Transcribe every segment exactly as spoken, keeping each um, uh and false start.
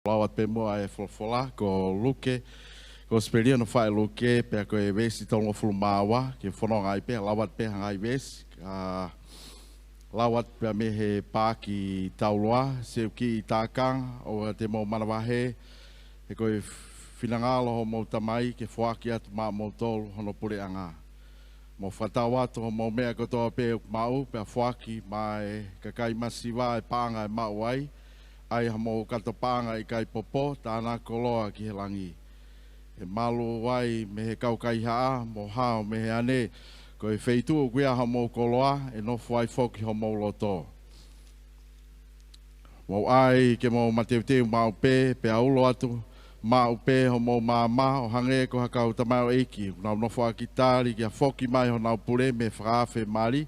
Lau atu pē muʻa e folofola, ko Luke, Kosipeli hono faʻē Luke, pea ko e veesi tolungofulu mā ua, ke fononga ai pē, lau atu pē ha ngaahi veesi, ka lau atu pē mei he paaki taulua, Siʻeku kiʻi tākanga, ʻoua te mou manavahē, he ko e finangalo hoʻomou Tamai ke foaki atu maʻamoutolu hono puleʻanga. Mou fakatau atu hoʻomou meʻa kotoa pē ʻoku maʻu, pea foaki maʻa e kakai masiva e paʻanga ʻe maʻu ai, ʻa ia hoʻomou kato paʻanga ʻikai popo, tānaki koloa ki he langi. ʻE malu ai mei he kau kaihaʻa, mo hao mei he ane, ko e feituʻu ʻoku ʻi ai hoʻomou koloa, ʻe nofo ai foki homou loto. Mou ʻai ke mou mateuteu maʻu pē, pea ulo atu maʻu pē hoʻomou maama, ʻo hangē ko ha kau tamaioʻeiki, ʻoku nau nofoʻaki tali kia foki mai honau pule mei he fakaafe mali.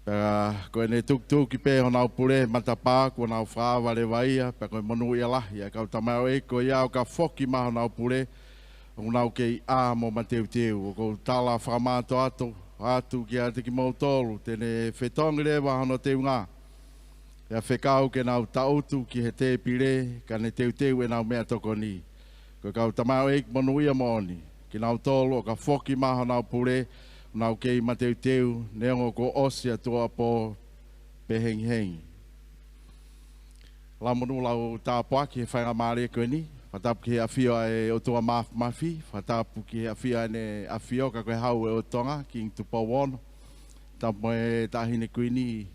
Pea ko ʻene tukituki pē honau pule matapā, kuo nau fakaava leva ia, pea ko e monūʻia lahi ʻa e kau tamaioʻeiki ko ia ʻo ka foki mai honau pule, ʻoku nau kei ʻā mo mateuteu. ʻOku ou tala fakamātoato atu kiate kimoutolu, te ne fetongi leva hono teunga. ʻE fekau ke nau taʻutu ki he tēpile, ka ne teuteu ʻenau meʻatokoni. Ko e kau tamaioʻeiki monūʻia moʻoni, kinautolu ʻo ka foki mai honau pule, ʻoku nau kei mateuteu, neongo kuo ʻosi ʻa e tuʻuapō pe hengihengi. Lau monū, lau tāpuaki he faingamālie ko eni, fakatapu ki he ʻafio ʻa e ʻOtua Māfimafi, fakatapu ki he ʻafio ʻa ʻEne ʻAfio, ka ko e Hau ʻo Tonga, Kingi Tupou Ono, tapu mo e Taʻahine Kuini,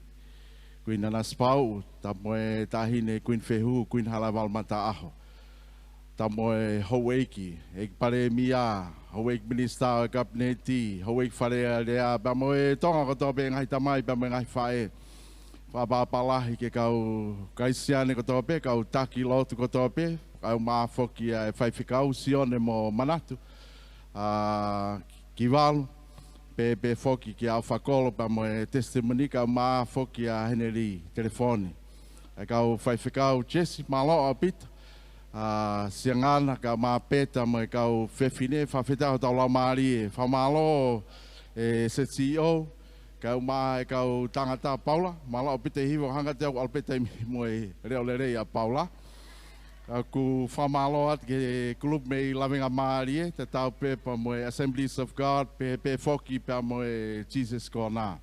Kuini Nanasipauʻu, tapu mo e Taʻahine Kuini Fehuhu, Kuini Halaevalu Mataʻaho. Tapu mo e houʻeiki, ʻEiki Palēmia, houʻeiki minisitā ʻo e kapineti, houʻeiki Fale Alea, pea mo e Tonga kotoa pē, ngaahi tamai, pea mo e ngaahi faʻē. Fakaʻapaʻapa lahi ki he kau Kalisitiane kotoa pē, kau taki lotu kotoa pē, kau mafoki ʻa e faifekau Sione mo Manatu, ʻa Kivalu, pea pehē foki kia ʻAfakolo pea mo e testimony, kau mafoki ʻa Heneli Telefoni. ʻA e kau faifekau Jesse, mālō ʻaupito, ʻa Siangana, kau mā Peta mo e kau fefine, fakafetaʻi hotau laumālie, fakamālō e C C O, kau mā e kau tangata Paula, mālō ʻaupito e hiva, hanga ʻe au ʻalu pē taimi mo e leʻo lelei ʻa Paula. ʻOku fakamālō atu ki he kulupu mei Lavengamālie, tatau pē pea mo e Assemblies of God, pehē pē foki pea mo e Jesus Corner.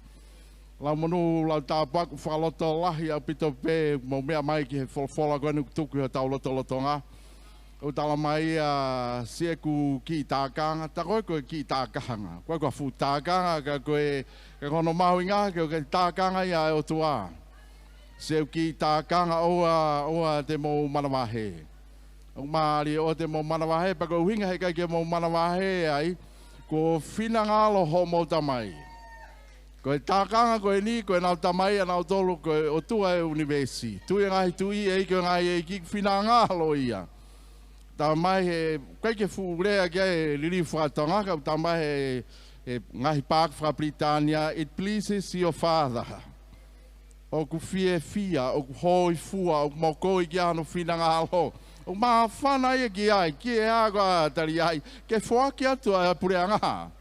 Lau monū, lau tāpuaki, fakalotolahi ʻaupito pē, mou meʻa mai ki he folofola ko eni ʻoku tuku ʻi hotau lotolotonga. ʻOku tala mai ʻa Siʻeku kiʻi tākanga, tā ko ē ko e kiʻi tākanga. Ko e ko e fuʻu tākanga, ka ko e, ka ko hono mahuʻinga, ko e tākanga ia ʻa e ʻOtua. Siʻeku kiʻi tākanga, ʻoua, ʻoua te mou manavahē. ʻOku mālie, ʻoua te mou manavahē, pea ko e ʻuhinga he ʻikai ke mou manavahē ai, ko e finangalo hoʻomou Tamai. Ko e tākanga ko eni, ko ʻenau Tamai ʻanautolu, ko e ʻOtua ʻo e ʻunivēsi. Tuʻi ʻo e ngaahi tuʻi, ʻEiki ʻo e ngaahi ʻeiki, finangalo ia. Tamai he, ʻikai ke fuʻu lea ki ai e liliu faka-Tonga, ka ʻoku tala mai he, he ngaahi paaki faka-Pilitānia, "It pleases your Father." ʻOku fiefia, ʻoku hōifua, ʻoku mokoʻi ki ai hono finangalo. ʻOku māfana ia ki ai, ki he hā ko ā tali ai, ke foaki atu ʻa e puleʻanga.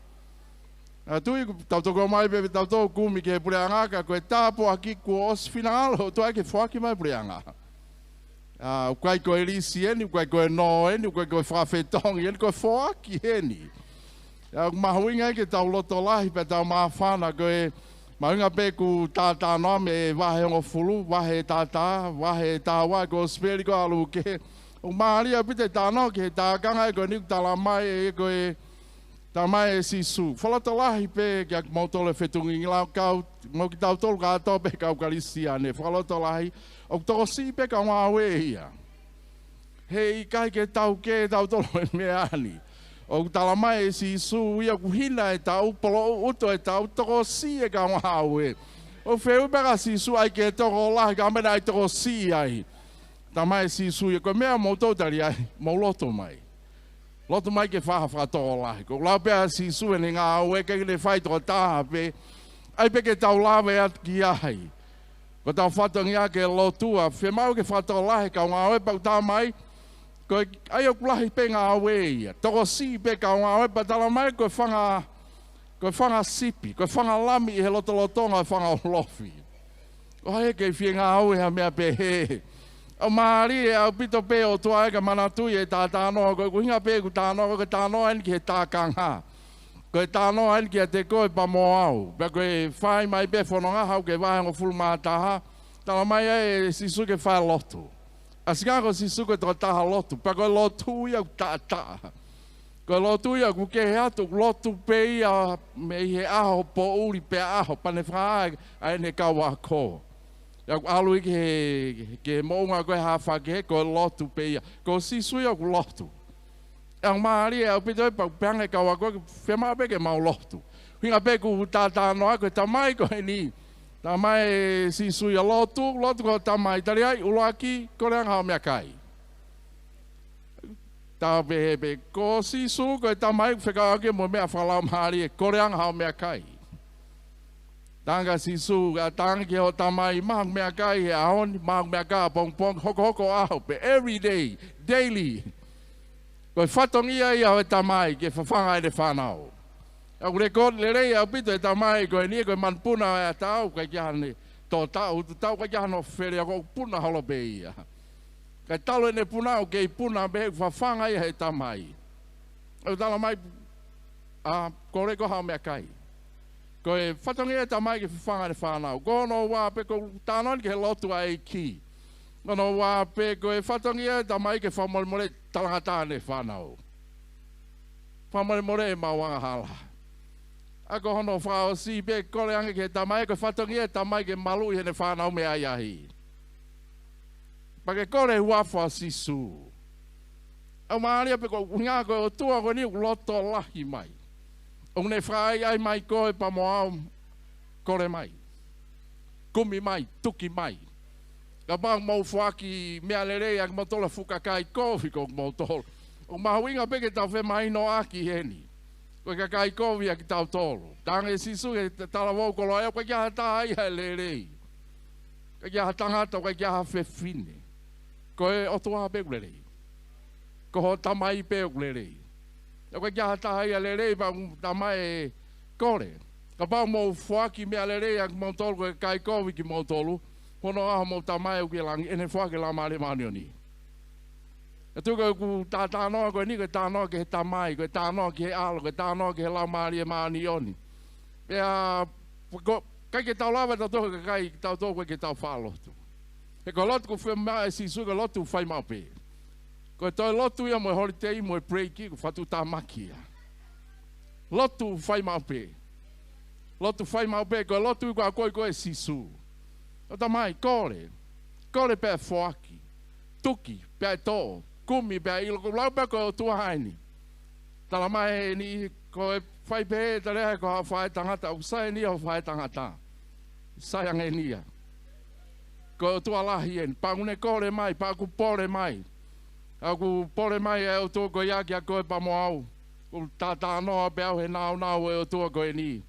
ʻA tui, tau tokua mai pē, tau tokua kumi ki he puleʻanga, ka ko e tāpuaki kuo ʻosi finangalo ʻOtua ke foaki mai puleʻanga. ʻA, ʻoku ʻikai ko e lisi eni, ʻoku ʻikai ko e nō eni, ʻoku ʻikai ko e fakafetongi eni, ko e foaki eni. ʻA, ʻoku mahuʻinga ke tau lotolahi pea tau māfana, ko e mahuʻinga pē ʻoku tātānoa mei he vahe hongofulu, vahe tātā, vahe tāua, Kosipeli ko ē ʻa Luke. ʻOku mālie ʻaupito e tānaki he tākanga ē ko eni ʻoku tala mai ē ko e Tamai ʻe Sīsū. Fakalotolahi pē kiate kimoutolu e fetongi ngilakau, mo kitautolu kātoa pē kau Kalisitiane. Fakalotolahi, ʻoku tokosiʻi pē kau ngāue ia. He ʻikai ke tau kē tautolu he meʻa ni. ʻOku tala mai ʻe Sīsū ia ʻoku hina e taʻu, poloʻutu e taʻu, tokosiʻi e kau ngāue. ʻOku fehuʻi pē ʻa Sīsū ʻai ke tokolahi, ka meʻa naʻe tokosiʻi ai. Tala mai ʻe Sīsū ia ko e meʻa mou tau tali ai, mou lotu mai. Lotu mai ke fai ha fakatokolahi. ʻOku lau pē ʻa Sīsū ʻene ngāue ʻikai ke ne fai tokotaha pē. ʻAi pē ke tau lave atu ki ai. Ko ʻetau fatongia ke lotua, fiemaʻu ke fakatokolahi kau ngāue pea ʻoku tala mai. Ko e, ʻa ia ʻoku lahi pē ngāue ia. Tokosiʻi pē kau ngāue pea tala mai ko e fanga, ko e fanga sipi, ko e fanga lami ʻi he lotolotonga ʻo e fanga ʻohofi. ʻOua ʻe kei fie ngāue ha meʻa pehē. ʻOku mālie ʻaupito pē ʻOtua ē ke manatuʻi e talanoa ko ē, ko e ʻuhinga pē ʻeku talanoa ko ē, ko e talanoa eni ki he tākanga. Ko e talanoa eni kiate koe pea mo au. Pea ko e fai mai pē fononga, haʻu ki he vahe hongofulu mā taha, talamai ai ʻe Sīsū ke fai lotu. ʻAsi ange ko Sīsū ko e tokotaha lotu, pea ko e lotu ia ʻoku taʻataʻa. Ko e lotu ia ʻoku kehe atu, lotu pē ia mei he ʻaho poʻuli pea ʻaho, pea ne fakahā ʻa ʻene kau ako. ʻA ia ʻoku ʻalu ia ki he, ki he moʻunga ko ē hā fake, ko e lotu pē ia. Ko Sīsū ia ʻoku lotu. ʻOku mālie ʻaupito ē pea ʻoku pehē ange ʻe he kau ako, fiemaʻu pē ke mau lotu. ʻUhinga pē ʻeku talanoa ko e tamai ko eni. Talamai ʻe Sīsū ia lotu, lotu ki hoʻo tamai. Tali ai, ʻuluaki, kole ange haʻo meʻakai. Tau pehē pē, ko Sīsū ko e tamai ʻoku fekauʻaki mo e meʻa fakalaumālie, kole ange haʻo meʻakai. Talaange ʻe Sīsū, ʻa, talaange ki hoʻo tamai, maʻu haʻaku meʻakai he ʻaho ni, maʻu haʻaku meʻakai ʻapongipongi, hokohoko ʻaho pē, every day, daily. Ko e fatongia ia ʻo e tamai ke fafanga ʻene fānau. ʻOku lēkooti lelei ʻaupito e tamai ko eni, ko e manupuna ʻo e ʻatā, ʻoku ʻikai ke ʻi ai haʻane tō taʻu, utu taʻu, ʻikai ke ʻi ai hano fele, ʻoku puna holo pē ia. Kae talu ʻene puna ʻoku kei puna pē, fafanga ia ʻe he tamai. ʻOku talamai, ʻa, kole koe haʻo meʻakai. Ko e fatongia e tamai ke fafanga ʻene fānau. Ko hono ua pē, ko e talanoa eni ki he lotu ʻa e ʻEiki. Ko hono ua pē, ko e fatongia e tamai ke fakamolemoleʻi e talangataʻa ʻene fānau. Fakamolemoleʻi ʻemau angahala. ʻA ia ko hono fakaʻosi pē, kole ange ki he tamai, ko e fatongia e tamai ke maluʻi heʻene fānau mei he ʻahiʻahi. Pea ke kole he huafa ʻo Sīsū. ʻOku mālie pē ko e ʻuhinga ko e ʻOtua ko eni ʻoku loto lahi mai. ʻOku ne fakaʻaiʻai mai koe pea mo au, kole mai. Kumi mai, tuki mai. Kapau ʻoku mou foaki meʻa lelei ʻa kimoutolu ʻa e fuʻu kakai kovi ko kimoutolu. ʻOku mahuʻinga pē ke tau femahinoʻaki heni. Ko e kakai kovi ʻa kitautolu. Talaange ʻe Sīsū ki he talavou koloaʻia, ʻoku ʻikai ke ʻi ai ha taha ia ʻe lelei. ʻIkai ke ʻi ai ha tangata, ʻikai ke ʻi ai ha fefine. Ko e ʻOtua pē ʻoku lelei. Ko hoʻo tamai pē ʻoku lelei. ʻOku ʻikai ke ʻi ai ha taha ia ʻe lelei, pea ʻoku talamai ʻe kole. Kapau ʻoku mou foaki meʻa lelei ʻa kimoutolu ko e kakai kovi kimoutolu, hono ʻaho homou tamai ʻoku ʻi langi, ʻe ne foaki e Laumālie Māʻoniʻoni. ʻA ia ko ʻeku talanoa ko eni, ko e talanoa ki he tamai, ko e talanoa ki he ʻAlo, ko e talanoa ki he Laumālie Māʻoniʻoni. Pea, ko, ʻikai ke tau lava tautolu kakai, tautolu ʻoku ʻikai ke tau faʻa lotu. He ko e lotu ʻoku fiemaʻu ʻe Sīsū, ko e lotu fai maʻu pē. Ko e toe lotu ia mo e holitei mo e break, ko e fakatuʻutāmaki ia. Lotu fai maʻu pē. Lotu fai maʻu pē, ko e lotu ko ē ʻoku ui ko ē ʻe Sīsū. ʻO tamai, kole. Kole pea foaki. Tuki pea tō. Kumi pea ʻilo, ko e lau pē ko e ʻOtua eni. Talamai eni ko e fai pē, tala ʻe he ko ha faʻētangata, ʻoku sai eni ʻa e faʻētangata. Sai ange eni ia. Ko e ʻOtua lahi eni, pea ʻoku ne kole mai, pea ʻoku pole mai. ʻOku pole mai e ʻOtua ko ia kiate koe pea mo au. ʻOku talanoa pē au he nāunau e ʻOtua ko eni.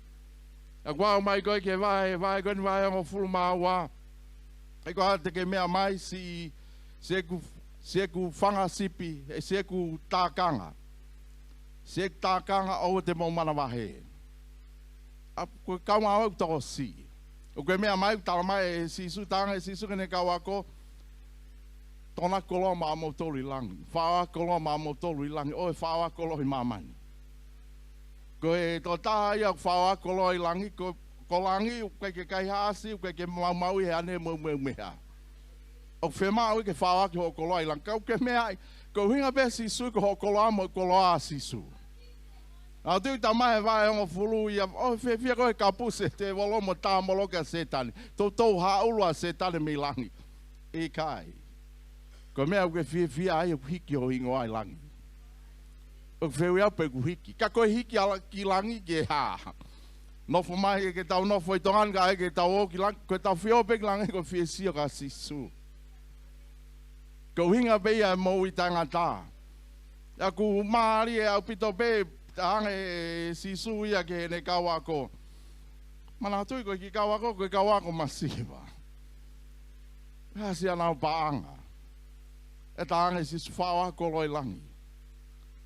ʻOku aʻu mai ko ē ki he vahe, vahe ko eni vahe hongofulu mā ua. ʻE ko ā te ke meʻa mai siʻi, siʻeku, siʻeku fanga sipi, ʻe siʻeku tākanga. Siʻeku tākanga ʻoua te mou manavahē. ʻA, ko e kaungā ʻoku tokosiʻi. ʻOku ke meʻa mai, talamai ʻe Sīsū, talaange ʻe Sīsū ki heʻene kau ako, tokonaki koloa maʻamoutolu ʻi langi. Faʻo ʻaki koloa maʻamoutolu ʻi langi. ʻOua ʻe faʻo ʻaki koloa ʻi māmani. Ko e tokotaha ia ʻoku faʻo ʻaki koloa ʻi langi, ko, ko langi, ʻoku ʻikai ke kaihaʻasi, ʻoku ʻikai ke maumauʻi ʻe he ane mo e meʻa. ʻOku fiemaʻu ke faʻo ʻaki hoʻo koloa ʻi langi. Ka ʻoku ke meaʻi, ko e ʻuhinga pē Sīsū, ko hoʻo koloa mo e koloa ʻa Sīsū. ʻA ia ʻoku talamai he vahe hongofulu ia, ʻoua ʻe fiefia koe he kapusi ʻa e tēvolo mo e tāmoloki ʻa Sētane. Toutou hāʻulu ʻa Sētane mei langi. ʻIkai. Ko e meʻa ʻoku ke fiefia ai, ʻoku hiki hoʻo hingoa ʻi langi. ʻOku fehuʻi au pe ʻoku hiki. Ka ko e hiki ʻa la-, ki langi ke hā? Nofo mai ke tau nofo ʻi Tonga ni kae ʻai ke tau ō ki langi, ko ʻetau fie ō pē ki langi ko e fie sio kia Sīsū. Ko e ʻuhinga pē ia e moʻui taʻengata. ʻOku mālie ʻaupito pē, talaange ʻe Sīsū ia ki heʻene kau ako. Manatuʻi ko e kiʻi kau ako, ko e kau ako masiva. Hā siʻa nau paʻanga. ʻE talaange ʻe Sīsū faʻo ʻaki koloa ʻi langi.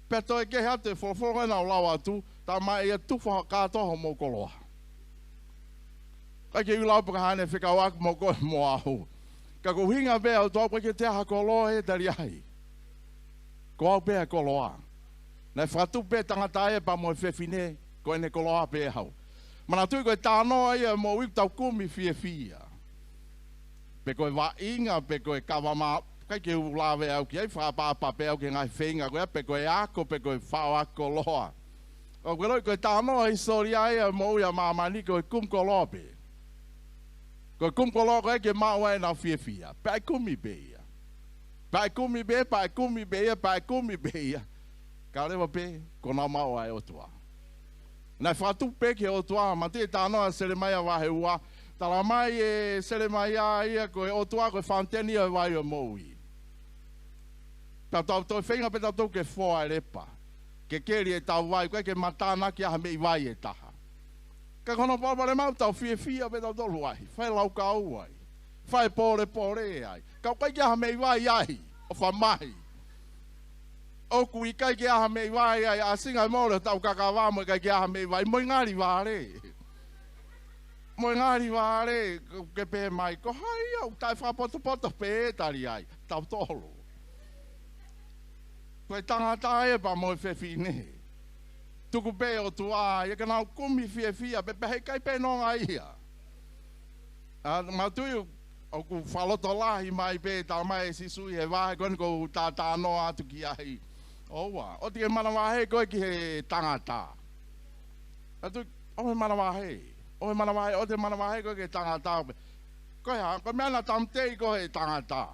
Pea toe kehe atu e folofola ko ē naʻa ku lau atu, talamai ʻe ia tufa kātoa hoʻomou koloa. ʻIkai ke u lau pe ko e hā ʻene fekauʻaki mo koe mo au. Ka ko e ʻuhinga pē ʻa e ʻOtua, ʻoku ʻikai ke toe ʻi ai ha koloa ʻe tali ai. Ko au pē ʻa e koloa. Naʻe fakatupu pē tangata ia pea mo e fefine, ko ʻene koloa pē au. Manatuʻi ko e talanoa ia ʻo e moʻui, ʻoku tau kumi fiefia. Pe ko e vaʻinga, pe ko e kava mā, ʻikai ke u lave au ki ai, fakaʻapaʻapa pē au ki he ngaahi feinga ko ia, pe ko e ako, pe ko e faʻo ako koloa. ʻOku ke ʻiloʻi ko e talanoa hisitōlia ia ʻo e moʻui ʻa māmani, ko e kumi koloa pē. Ko e kumi koloa ko ē ke maʻu ai ʻenau fiefia. Pea ʻe kumi pē ia. Pea ʻe kumi pē, pea ʻe kumi pē ia, pea ʻe kumi pē ia. Kae ʻoua leva pē kuo nau maʻu ʻa e ʻOtua. Naʻe fakatupu pē ki he ʻOtua, manatuʻi e talanoa Selemaia vahe ua. Talamai ʻe Selemaia ia ko e ʻOtua ko e fountain ia ʻo e vai ʻo e moʻui. Pea tau toe feinga pē tautolu ke foa e lepa, ke keli ʻetau vai, ʻikai ke matanaki ʻa ha meʻi vai ʻe taha. Ka ko hono palopalema ʻoku tau fiefia pē tautolu ai, fai laukau ai, fai pōlepole ai. Ka ʻoku ʻikai ke ʻi ai ha meʻi vai ai, ʻofa mai. ʻOku ʻikai ke ʻi ai ha meʻi vai ai, ʻa e ʻasinga mole ʻo hotau kakava mo e ʻikai ke ʻi ai ha meʻi vai, mo e ngali vale. Mo e ngali vale, ke pehē mai, ko hai ia ʻoku taʻefakapotopoto pē ʻe tali ai, tautolu. Ko e tangata ia pea mo e fefine. Tuku pē ʻOtua ia ke nau kumi fiefia pē, pea heʻikai pē nonga ia. ʻA, manatuʻi ʻoku fakalotolahi mai pē, talamai ʻe Sīsū ʻi he vahe ko eni ʻoku ou talanoa atu ki ai. ʻOua, ʻoua te ke manavahē koe ki he tangata. Atu, ʻoua ʻe manavahē. ʻOua ʻe manavahē, ʻoua te ke manavahē koe ki he tangata. Ko e hā, ko e meʻa naʻa tāmateʻi koe ʻe he tangata.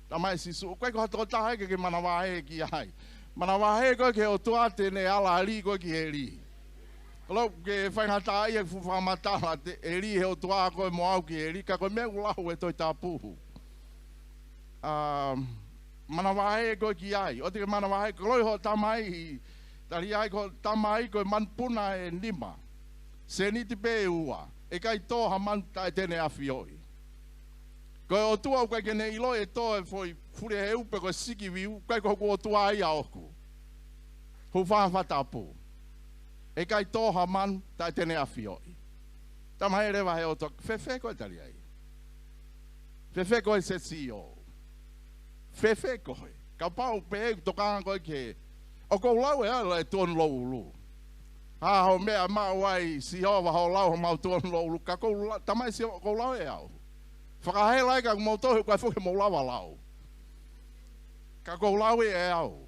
Talamai ʻe Sīsū, ʻoku ʻikai ko ha tokotaha ia ke ke manavahē ki ai. Manavahē koe ki he ʻOtua te ne ala lī koe ki heli. Ko e lau ke faingataʻaʻia e fuʻu fakamatala, te lī he ʻOtua koe mo au ki heli, ka ko e meʻa ʻoku lau ʻe he Tohi Tapu. ʻA, manavahē koe ki ai, ʻoua te ke manavahē, ko e lau ʻe hoʻo tamai, tali ai ko hoʻo tamai ko e manupuna ʻe nima. Sēniti pē ʻe ua, ʻe ʻikai tō ha manu taʻe te ne ʻafioʻi. Ko e ʻOtua ʻoku ʻikai ke ne ʻiloʻi e tō e foʻi fuleheu pe ko e sikiviu, ʻikai ko hoku ʻOtua ia ʻoʻoku. Fuʻu fanga fakatapu. ʻE ʻikai tō ha manu taʻe te ne ʻafioʻi. Talamai leva ʻe he ʻOtua, fēfē koe, tali ai. Fēfē koe, CEO? Fēfē koe? Kapau pē ʻoku tokanga koe ki he, ʻoku ou lau ʻe au e tuʻoni louʻulu. ʻA, hoʻo meʻa maʻu ai Sihova, hoʻo lau homau tuʻoni louʻulu, ka ʻoku ou la-, talamai Sihova, ʻoku ou lau ʻe au. Fakahela ai ka mou tō he ʻikai foki ke mou lava lau. Ka ʻoku ou lau ʻe au.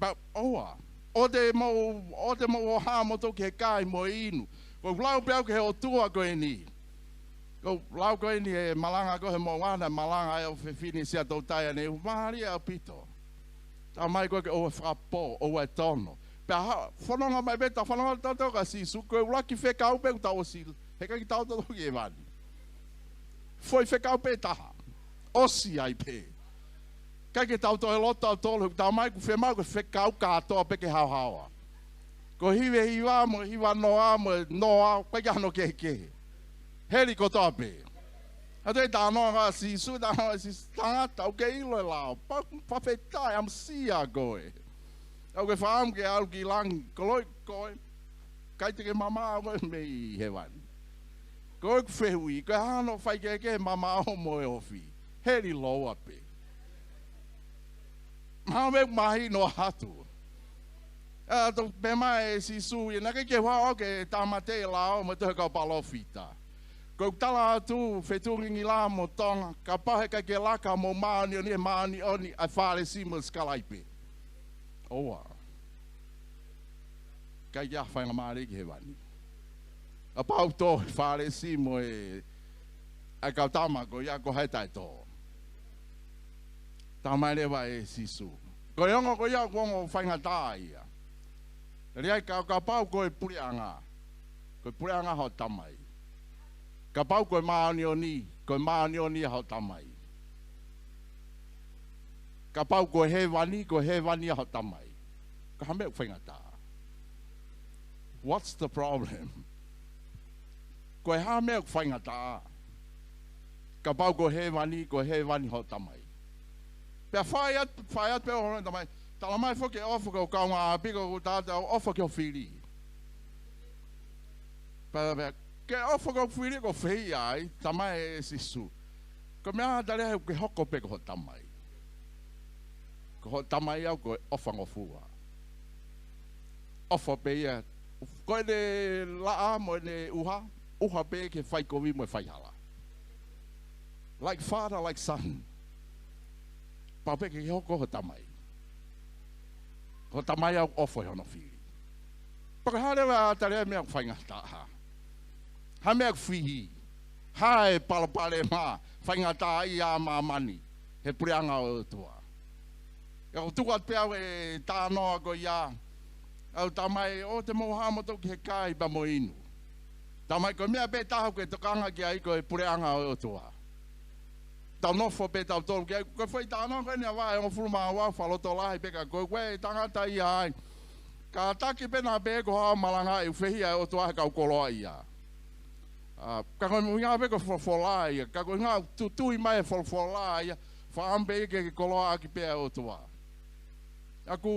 Pea ʻoua, ʻoua te mou, ʻoua te mou ʻohake moutolu ki he kai mo e inu. ʻOku ou lau pē au ki he ʻOtua ko eni. ʻOku ou lau ko eni he malanga ko ē he moʻunga, naʻe malanga ai ʻofefine Siaʻatoutai ʻaneuhu, mālie ʻaupito. Talamai ko ē ke ʻoua ʻe fakapō, ʻoua ʻe tono. Pea ha, fononga mai pē, tau fononga tautolu kia Sīsū, ko e ʻuluaki fekau pē ʻoku tau ʻosi, heʻikai ke tau toe ki hēvani. Foʻi fekau pē ʻe taha. ʻOsi ai pē. ʻIkai ke tau toe loto tautolu, talamai ʻoku fiemaʻu ke fekau kātoa pē ke haohaoa. Ko e hiva hiva mo e hiva noa mo e noa, ʻikai ke ʻi ai hano kehekehe. Heli kotoa pē. ʻA e talanoa kia Sīsū, talanoa kia Sīsū, tangata, ʻoku ke ʻilo e lao. Pea, pea fakafetaʻi, ʻamusia koe. ʻOku ke fakaʻamu ke ʻalu ki langi, ko e ʻiloʻi koe, ʻikai te ke mamaʻo koe mei hēvani. Ko ʻeku fehuʻi, ko e hā hono faikehekehe mamaʻo mo e ofi? Heli lōua pē. Mahalo ʻoku mahino atu. ʻA, toe pehē mai ʻe Sīsū, ʻi he naʻe ʻikai ke u haʻu au ke tāmateʻi e lao mo e tohi ʻa e kau palōfita. Ko ʻeku tala atu, fetuʻu ngingila mo Tonga, kapau heʻikai ke laka homou māʻoniʻoni he māʻoniʻoni ʻa e Fālesi mo e sikalaipe. ʻOua. ʻIkai ke ʻi ai ha faingamālie ki hēvani. Kapau tō e Fālesi mo e, ʻa e kau tama ko ia, ko hai taʻetō? Talamai leva ʻe Sīsū, ko e ongo ko ia ʻoku ongo faingataʻa ia. Tali ai ka, kapau ko e puleʻanga, ko e puleʻanga hoʻo tamai. Kapau ko e māʻoniʻoni, ko e māʻoniʻoni ia hoʻo tamai. Kapau ko e hēvani, ko e hēvani ia hoʻo tamai. Ko e hā e meʻa ʻoku faingataʻa? What's the problem? Ko e hā e meʻa ʻoku faingataʻa? Kapau ko e hēvani, ko e hēvani hoʻo tamai. Pea fai atu, fai atu pē ʻo hono tamai. Talamai foki ke ʻofa ki ho kaungāʻapi, ko e taha te ʻofa ki ho fili. Pea, pea, ke ʻofa ki ho fili, ko e fē ia ai, talamai ʻe Sīsū. Ko e meʻa ʻa Taliʻa he ʻoku ke hoko pē ko hoʻo tamai. Ko hoʻo tamai au ko e ʻofa ngofua. ʻOfa pē ia. Ko ʻene laʻā mo ʻene ʻuha, ʻuha pē ke fai kovi mo e fai hala. Like father, like son. Pau pē ke hoko ko hoʻo tamai. Ko hoʻo tamai ʻoku ʻofa ʻi hono fili. Pea ko e hā leva ʻa Taliʻa e meʻa ʻoku faingataʻa? Hā e meʻa ʻoku fihi? Hā e palopalema faingataʻaʻia ʻa māmani he puleʻanga ʻo e ʻOtua? ʻOku ou tuku atu pē au e talanoa ko ia. ʻA e tamai, ʻoua te mou haʻu moutolu ki he kai pea mo inu. Tamai, ko e meʻa pē taha ʻoku ke tokanga ki ai ko e puleʻanga ʻo e ʻOtua. Tau nofo pē tautolu ki ai, ko e foʻi talanoa ko eni ʻa e vahe hongofulu mā ua, fakalotolahi pē ka ko e tangata ia ai. Kātaki pē naʻa pē ko haʻo malangaʻi, ʻoku fehiʻa e ʻOtua he kau koloaʻia. ʻA, ka ko e ʻuhinga pē ko e folofola ia, ka ko e ʻuhinga tutui mai e folofola ia, fakaʻamu pē ke ke koloaʻaki pē ʻa e ʻOtua. ʻOku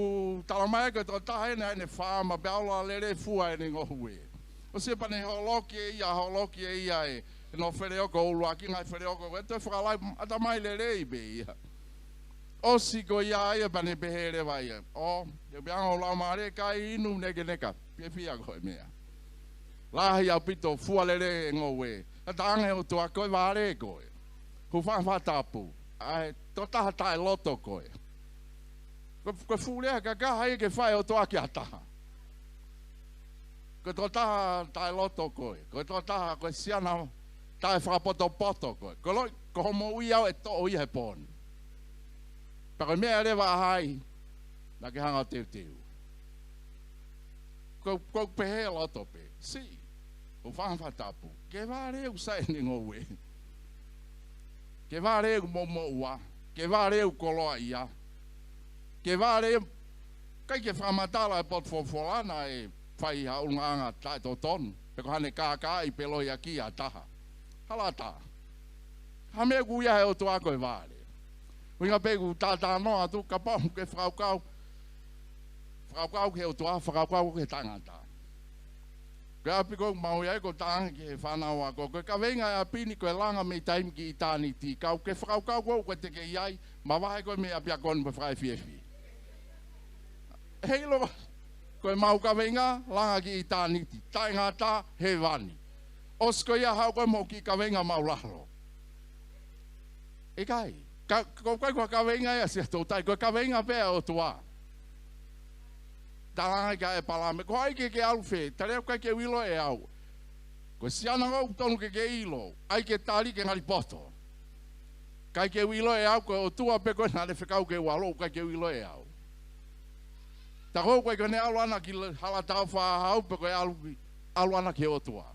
talamai ko e tokotaha eni ʻene faama pea ola lele fua ʻene ngohue. ʻOsi pea ne holoki ʻe ia, holoki ʻe ia e, ʻenau feleoko ʻuluaki, ngaahi feleoko, ʻe toe fakalai, ʻatamai lelei pē ia. ʻOsi ko ia ia pea ne pehē leva ia. ʻO, ʻe pea ngau lau mālie kai inu nekeneka, fiefia ko e meʻa. Lahi ʻaupito fua lele e ngohue. ʻA talaange ʻe he ʻOtua ko e vale koe. Hūfanga he fakatapu. ʻA e tokotaha taʻeloto koe. Ko, ko e fuʻu lea kakaha ia ke fai ʻe he ʻOtua ki ha taha. Ko e tokotaha taʻeloto koe. Ko e tokotaha ko e siana taʻefakapotopoto koe. Ko e loi, ko hoʻo moʻui au ʻe toʻo ia he pō ni. Pea ko e meʻa leva ʻa hai, naʻa ke hanga ʻo teuteu. Ko, ko e pehē loto pē. Siʻi, hūfanga he fakatapu. Ke vale ʻeku sai ʻene ngohue. Ke vale ʻeku moʻumoʻua. Ke vale ʻeku koloaʻia. Ke vale, ʻikai ke fakamatala e potu folofola naʻe fai ha ʻulungaanga taʻetotonu. Pe ko haʻane kākaaʻi pe lohiakiʻi ha taha. Hala ʻatā. Hā e meʻa ʻoku ui ai ʻe he ʻOtua ko e vale? ʻUhinga pē ʻeku talanoa atu, kapau ʻoku ke fakakaukau, fakakaukau ki he ʻOtua, fakakaukau ki he tangata. Ko e ʻapi ko ē ʻoku mau ʻi ai, ʻoku ou talaange ki he fānau ako, ko e kaveinga e ʻapi ni ko e langa mei taimi ki ʻitāniti. Ka ʻoku ke fakakaukau ko ē ʻoku ke kei ʻi ai, mavahe koe mei he ʻapiako ni pea fakaefiefi. Heiʻilo, ko ʻemau kaveinga, langa ki ʻitāniti, taʻengata, hēvani. ʻOsi ko ia haʻu koe mo e kiʻi kaveinga maʻulalo. ʻIkai, ka, ko e ʻikai ko ha kaveinga ia ʻa Siaʻatoutai, ko e kaveinga pē ʻa e ʻOtua. Talaange kia ʻĒpalahame, ko hai ke ke ʻalu fē, Taliʻa ʻoku ʻikai ke u ʻilo ʻe au. Ko e siana ʻoku totonu ke ke ʻilo, ʻai ke tali ke ngali poto. ʻIkai ke u ʻilo ʻe au, ko e ʻOtua pē ko ē naʻa ne fekau ke u ʻalu, ʻikai ke u ʻilo ʻe au. Tā ko ē ʻoku ʻikai ke ne ʻalu ʻana ki he hala taʻu fā hau pe ko e ʻalu ki, ʻalu ʻana ki he ʻOtua.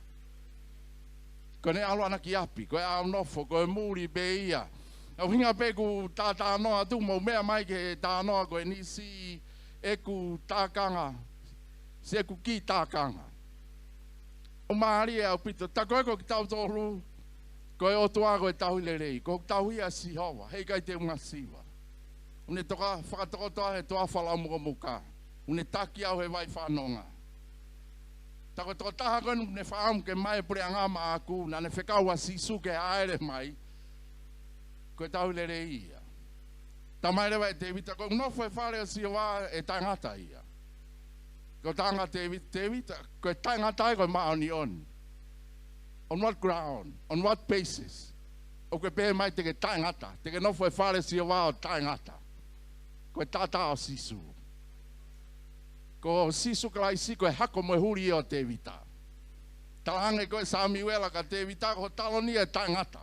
Ko ʻene ʻalu ʻana ki ʻapi, ko e ʻalu nofo, ko e muli pē ia. ʻUhinga pē ʻeku talanoa atu, mou meʻa mai ki he talanoa ko eni, siʻi ʻeku tākanga, siʻi ʻeku kiʻi tākanga. ʻOku mālie ʻaupito, tā ko ē ko kitautolu, ko e ʻOtua ko e tauhi lelei, ko e tauhi ʻa Sihova, heʻikai te u masiva. ʻOku ne toka fakatokoto au he toafa laumukamuka. ʻOku ne taki au he vai fanonga. Tā ko e tokotaha ko ē ʻoku ne fakaʻamu ke ʻomai e puleʻanga maʻaku, naʻa ne fekau ʻa Sīsū ke hāʻele mai. Ko e tauhi lelei ia. Talamai leva ʻe Tēvita, ko e nofo he fale ʻo Sihova ʻe taʻengata ia. Ko e talaange ʻe Tēvita, Tēvita, ko e taʻengata ia ko e māʻoniʻoni. On what ground? On what basis? ʻOku ke pehē mai te ke taʻengata, te ke nofo he fale ʻo Sihova ʻo taʻengata. Ko e taʻataʻa ʻo Sīsū. Ko Sīsū Kalaisi ko e hako mo e huli ʻo Tēvita. Talaange ko ē ʻe Samiuela kia Tēvita, ko ho taloni ʻe taʻengata.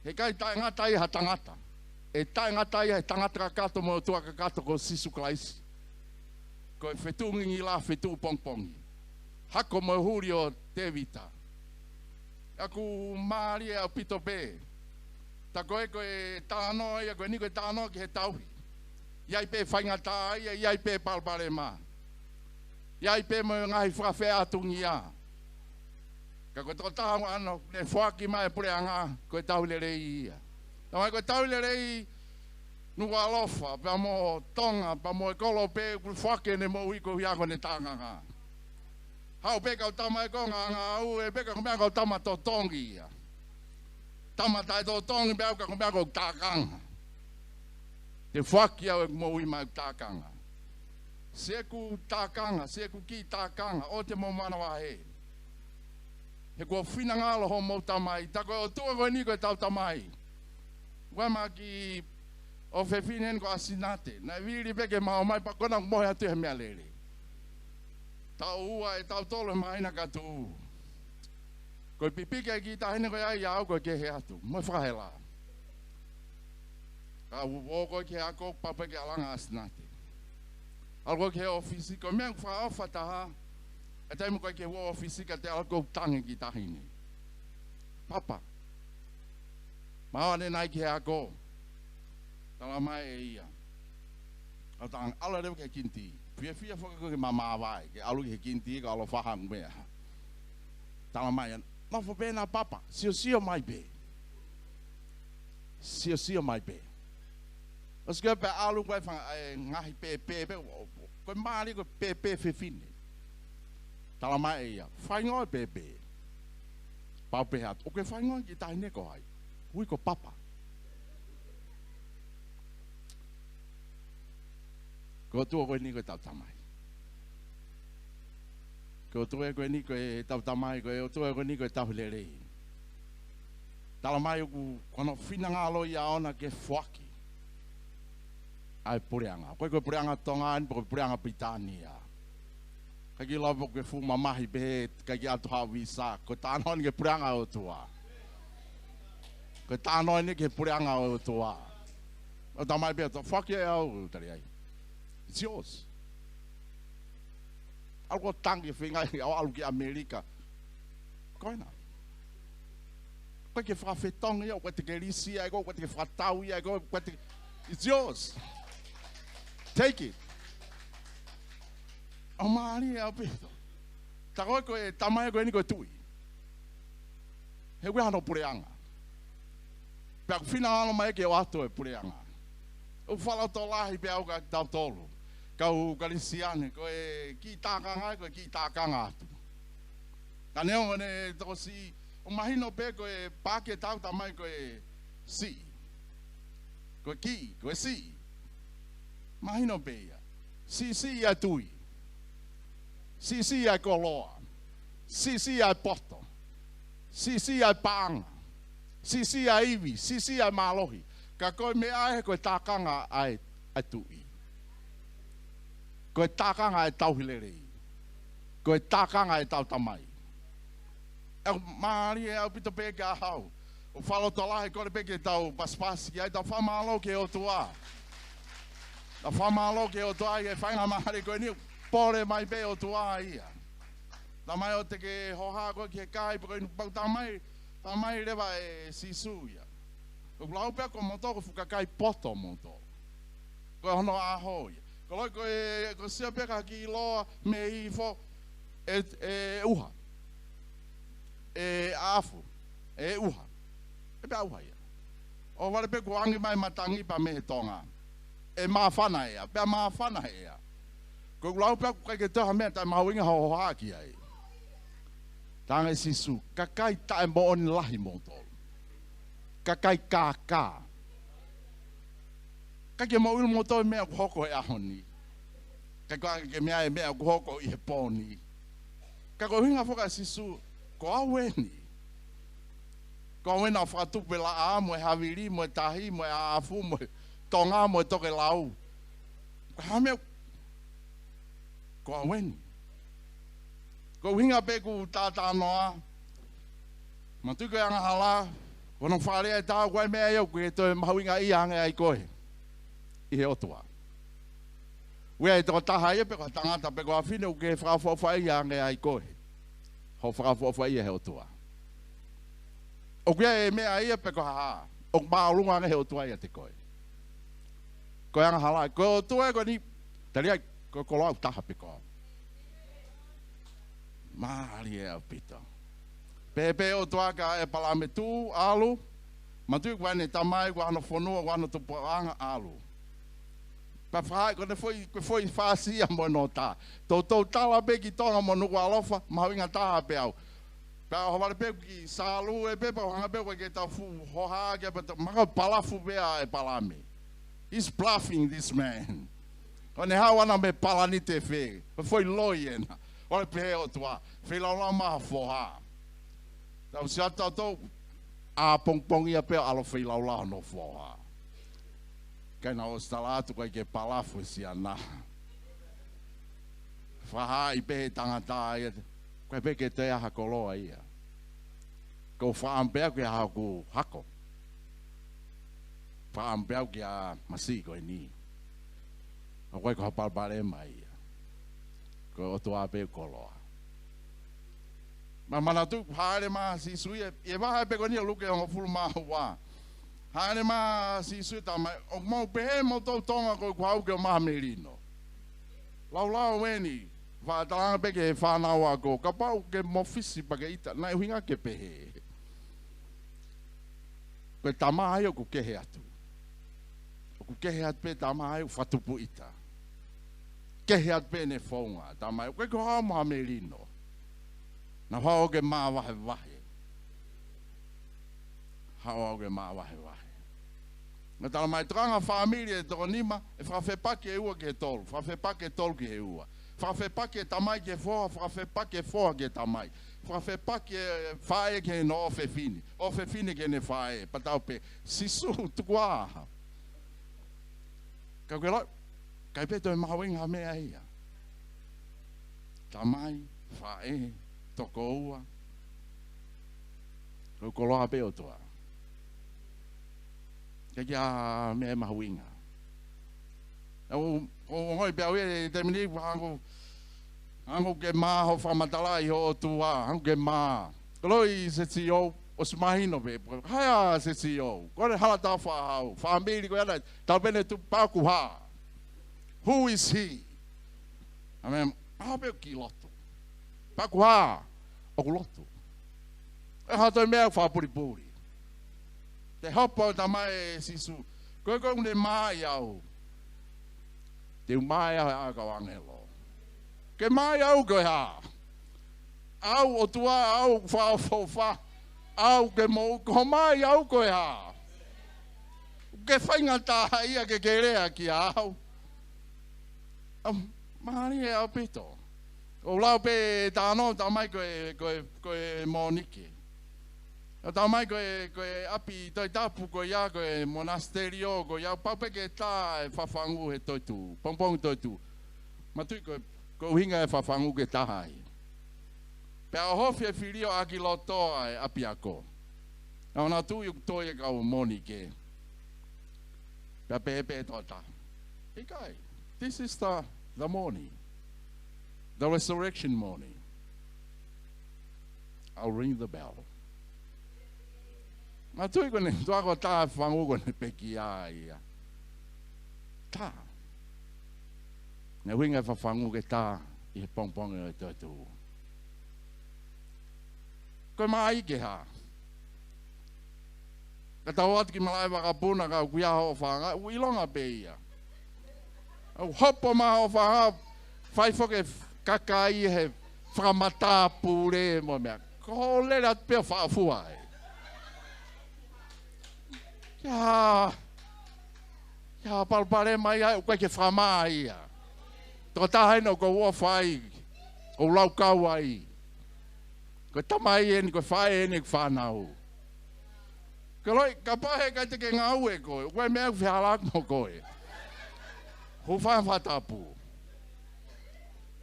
Heʻikai taʻengata ia ha tangata. ʻE taʻengata ia he tangata kakato mo e ʻOtua kakato ko Sīsū Kalaisi. Ko e fetuʻu ngingila, fetuʻu pongipongi. Hako mo e huli ʻo Tēvita. ʻOku mālie ʻaupito pē. Tā ko ē ko e talanoa ia, ko eni ko e talanoa ki he tauhi. ʻI ai pē faingataʻaʻia, ʻi ai pē palopalema. ʻI ai pē mo e ngaahi fakafeʻātungia. Ka ko e tokotaha ʻoku ne foaki mai e puleʻanga, ko e tauhi lelei ia. Talamai ko e tauhi lelei Nukuʻalofa, pea mo Tonga, pea mo e kolo pē, ʻoku foaki ʻene moʻui koeʻuhi ko ʻene tākanga. Haʻu pē kau tama ʻe ko e ngangau, ʻe pē ka ko e meʻa kau tama totongi ia. Tama taʻetotongi pē au ka ko e meʻa ko e tākanga. Te u foaki au ʻeku moʻui maʻa e tākanga. Siʻeku tākanga, siʻeku kiʻi tākanga, ʻoua te mou manavahē. He kuo finangalo hoʻomou tamai, tā ko e ʻOtua ko eni ko ʻetau Tamai. Ua ma ki ʻofefine eni ko ʻAsinate. Naʻe vili pē ke ma ō mai pea ko ena ʻoku mohe atu he meʻalele. Taʻu ua ʻe taʻu tolu he māhina ka tuʻu. Ko e pipiki e kiʻi taʻahine ko ia ʻiate au ko e kehe atu. Mo e fakahela. Ka u ō ko ē ki he ako pea pehē ke ʻalu ange ʻa ʻAsinate. ʻAlu ko ē ki he ʻōfisi, ko e meʻa ʻoku fakaʻofa taha, ʻa e taimi ko ē ki he ʻōfisi ka te ʻalu ko ē ʻo tangi e kiʻi taʻahine. Papa. Ma ō ʻanenai ki he ako. Tala mai ʻe ia. ʻAlu atu ange, ʻalu leva ki he kinitī. Fiefia foki ko ē ke ma māvae, ke ʻalu ki he kinitī, ka ʻalu ʻo fai ha meʻa. Tala mai ʻe ia, nofo pē ena Papa, siosio mai pē. Siosio mai pē. ʻOsi ko ē pea ʻalu ko ē fanga, e, ngaahi pēpē, pē, ko e mālie ko e pēpē fefine. Tala mai ʻe ia, faingoa e pēpē. Pea u pehē atu, ʻoku ke faingoa e kiʻi taʻahine ko hai? Ui ko Papa. Ko e ʻOtua ko eni ko ʻetau Tamai. Ko e ʻOtua ko eni ko ʻetau Tamai, ko e ʻOtua ko eni ko e tauhi lelei. Tala mai ʻoku, ko hono finangalo ia ʻoʻona ke foaki ʻa e puleʻanga. ʻOku ʻikai ko e puleʻanga Tonga eni, pe ko e puleʻanga Pilitānia. ʻIkai ke lau pe ʻoku ke fuʻu mamahi pē he ʻikai ke ʻatu haʻo visa. Ko e talanoa eni ki he puleʻanga ʻo e ʻOtua. Ko e talanoa eni ki he puleʻanga ʻo e ʻOtua. ʻO tala mai pē ʻe he ʻOtua, foaki ʻe au, tali ai. It's yours. ʻAlu ʻo tangi e feinga ia ʻo ʻalu ki ʻAmelika. Ko ena. ʻOku ʻikai ke fakafetongi ia, ʻoku ʻikai te ke lisi ia, ʻoku ʻikai te ke fakatau ia, ʻoku ʻikai te ke, it's yours. Take it. ʻOku mālie ʻaupito. Tā ko ē ko e Tamai ko eni ko e Tuʻi. He ʻoku ʻi ai hano puleʻanga. Pea ʻoku finangalo mai ke ʻoatu e puleʻanga. ʻOku fakalotolahi pē au kia kitautolu kau Kalisitiane, ko e kiʻi tākanga, ko e kiʻi tākanga atu. Ka neongo ʻene tokosiʻi, ʻoku mahino pē ko e paaki ʻetau Tamai ko e siʻi. Ko e kiʻi, ko e siʻi. Mahino pē ia. Siʻisiʻi ʻa e tui. Siʻisiʻi ʻa e koloa. Siʻisiʻi ʻa e poto. Siʻisiʻi ʻa e paʻanga. Siʻisiʻi ʻa e ivi. Siʻisiʻi ʻa e mālohi. Ka ko e meʻa ē ko e tākanga ʻa e, ʻa e Tuʻi. Ko e tākanga ʻa e tauhi lelei. Ko e tākanga ʻa ʻetau Tamai. ʻOku mālie ʻaupito pē kia au. ʻOku fakalotolahi, kole pē ke tau pasipasi ki ai, tau fakamālō ki he ʻOtua. Tau fakamālō ki he ʻOtua ʻi he faingamālie ko eni, pole mai pē ʻOtua ia. Tala mai ʻoua te ke hohaʻa koe ki he kai, pe ko e inu pau, tala mai, tala mai leva ʻe Sīsū ia. ʻOku lau pē ʻe kimoutolu ko e fuʻu kakai poto moutolu. Ko hono ʻaho ia. Ko e loi ko e, ko e sio pē ka kiʻi loa mei hifo ʻe, ʻe ʻuha. ʻE ʻafu. ʻE ʻuha. ʻE pea ʻuha ia. ʻOua vale pē kuo angi mai matangi pea mei he tonga. ʻE māfana ʻea. Pea māfana ʻea. Ko e lau pē ʻoku ʻikai ke toe ha meʻa taʻe mahuʻinga hohaʻa ki ai. Tala ange ʻe Sīsū, kakai taʻemoʻoni lahi moutolu. Kakai kākā. ʻIkai ke mou ʻilo moutolu e meʻa ʻoku hoko he ʻaho ni. ʻIkai ke ke meʻa e meʻa ʻoku hoko ʻi he pō ni. Ka ko e ʻuhinga foki ʻa Sīsū, ko au eni. Ko au ena ʻoku fakatupu e laʻā, mo e havili, mo e tahi, mo e ʻaʻafu, mo e tonga, mo e tokelau. Ko e hā e meʻa, ko au eni. Ko e ʻuhinga pē ʻeku talanoa, manatuʻi ko e angahala, ko hono fakalea ʻe taha, ko e meʻa ia ʻoku ke toe mahuʻingaʻia ange ai koe ʻi he ʻOtua. ʻOku ʻi ai e tokotaha ia pe ko ha tangata pe ko ha fefine ʻoku ke fakaʻofoʻofaʻia ange ai koe. Hoʻo fakaʻofoʻofaʻia he ʻOtua. ʻOku ʻi ai e meʻa ia pe ko ha hā, ʻoku māʻolunga ange he ʻOtua ʻiate koe. Ko e angahala, ko e ʻOtua ko eni, tali ai, ko e koloa ʻoku taha pē ko au. Mālie ʻaupito. Pehē pē ʻOtua kia ʻĒpalahame, tuʻu, ʻalu, manatuʻi ko ʻene tamai, ko hono fonua, ko hono tupuʻanga, ʻalu. Pea fai, ko ʻene foʻi, ko e foʻi fasi ia mo e nota. Toutou tala pē ki Tonga mo Nukuʻalofa, mahuʻinga taha pē au. Pea ʻohovale pē ki Salu ē pē, pea ʻohanga pē ʻoku ʻikai ke tau fuʻu hohaʻa ki ai, pea tau maka palafu pē ʻa e palame. He's bluffing, this man. Ko ʻene haʻu ʻana mei Palanite fē, ko e foʻi loi ena. ʻOhovale pē ʻOtua, feilaulau mai ha foha. Tau sio atu tautolu, ʻapongipongi ia pē ʻalu feilaulau hono foha. Kae na ʻosi tala atu ʻoku ʻikai ke palafu e siana. Fakahā pē he tangata ia, ʻoku ʻikai pē ke toe ʻi ai ha koloa ia. Ko e fakaʻamu pē au ki haʻaku hako. Fakaʻamu pē au ki he masiʻi ko eni. ʻOku ʻikai ko ha palopalema ia. Ko e ʻOtua pē koloa. Manatuʻi, hāʻele mai ʻa Sīsū ia, ʻi he vahe pē ko eni ʻo Luke hongofulu mā ua. Hāʻele mai ʻa Sīsū, talamai, ʻoku mou pehē moutolu Tonga ko ʻeku haʻu ke ʻomai ha melino. Laulau eni, fakatalanga pē ki he fānau ako, kapau ʻoku ke mofisi pea ke ʻita, naʻe ʻuhinga ke pehē. Ko e tama ia ʻoku kehe atu. ʻOku kehe atu pē tama ia ʻoku fakatupu ʻita. Kehe atu pē ʻene founga, tama ia, ʻoku ʻikai ke u haʻu mo ha melino. Naʻa ku haʻu ke mavahevahe. Haʻu au ke mavahevahe. Naʻe talamai tokanga fāmili ʻe toko nima, ʻe fakafepaki e ua ki he tolu, fakafepaki e tolu ki he ua. Fakafepaki e tamai ki he foha, fakafepaki e foha ki he tamai. Fakafepaki e faʻē ki heʻene ʻofefine, ʻofefine ki heʻene faʻē, pea tau pehē, Sīsū, tuku ā. Ka ʻoku ke lau, ʻikai pē toe mahuʻinga ha meʻa ia. Tamai, faʻē, tokoua. Ko e koloa pē ʻOtua. ʻIkai ke ʻi ai ha meʻa mahuʻinga. ʻOku, ʻoku ongoʻi pē au ia he taimi ni, hangē, hangē ʻoku ke mā hoʻo fakamatala ʻi ho ʻOtua, hangē ʻoku ke mā. Ko e lau ʻa e CEO, ʻosi mahino pē, ko hai ʻa e CEO, ko e hala tau fakahau, fāmili ko ia naʻe, tau pehē atu pē ʻoku hā. Who is he? ʻA meʻa, ʻaho pē ʻoku ke lotu. Pea ʻoku hā, ʻoku lotu. ʻE hā toe meʻa fakapulipuli. Te hopo ʻo talamai ʻe Sīsū, ko e, ko e ʻoku ne mā ʻi au. Te u mā ʻi he ʻao ʻo e kau ʻāngelo. Ke mā ʻi au ko e hā? ʻAu ʻOtua, ʻaʻau fakaʻofoʻofa, ʻaʻau ke moʻui, ko hoʻo mā ʻi au ko e hā? Ke faingataʻaʻia ke ke lea kiate au. ʻAu, mālie ʻaupito. ʻOku lau pē talanoa, talamai ko e, ko e, ko e Mōnike. ʻO talamai ko e, ko e ʻapi Tohi Tapu ko ia, ko e monasiterio ko ia, pau pē ke tā e fafangu he toetuʻu, pongipongi toetuʻu. Manatuʻi ko e, ko e ʻuhinga e fafangu ke tā ai. Pea ʻohofi e fili ʻo ʻaki loto ʻa e ʻapiako. Naʻa nau tui ʻoku tō e kau Mōnike. Pea pehē pē ʻe he tokotaha, ʻikai, this is the, the morning. The resurrection morning. I'll ring the bell. Manatuʻi ko ʻene tuʻu ko e tā e fafangu ko ʻene pekia ia. Tā. Naʻe ʻuhinga e fafangu ke tā ʻi he pongipongi ʻo e toetuʻu. Ko e mā ʻi ke hā? Ka tau ō atu ki malaʻe vakapuna ka ʻoku ʻi ai hoʻo fanga, ʻoku ʻilonga pē ia. ʻOku hopo mai hoʻo fanga, fai foki e kakai he fakamatāpule mo e meʻa. Ko hoʻo lele atu pē ʻo faʻa fua ai. Ia, ia palopalema ia, ʻoku ʻikai ke fakamā ia. Tokotaha ʻeni ʻoku ou ʻofa ai, ʻoku ou laukau ai. Ko e tamai ʻeni, ko e faʻē ʻeni ʻeku fānau. Ke loi, kapau he ʻikai te ke ngāue koe, ʻoku ʻi ai e meʻa ʻoku fehālaaki mo koe. Hūfanga he fakatapu.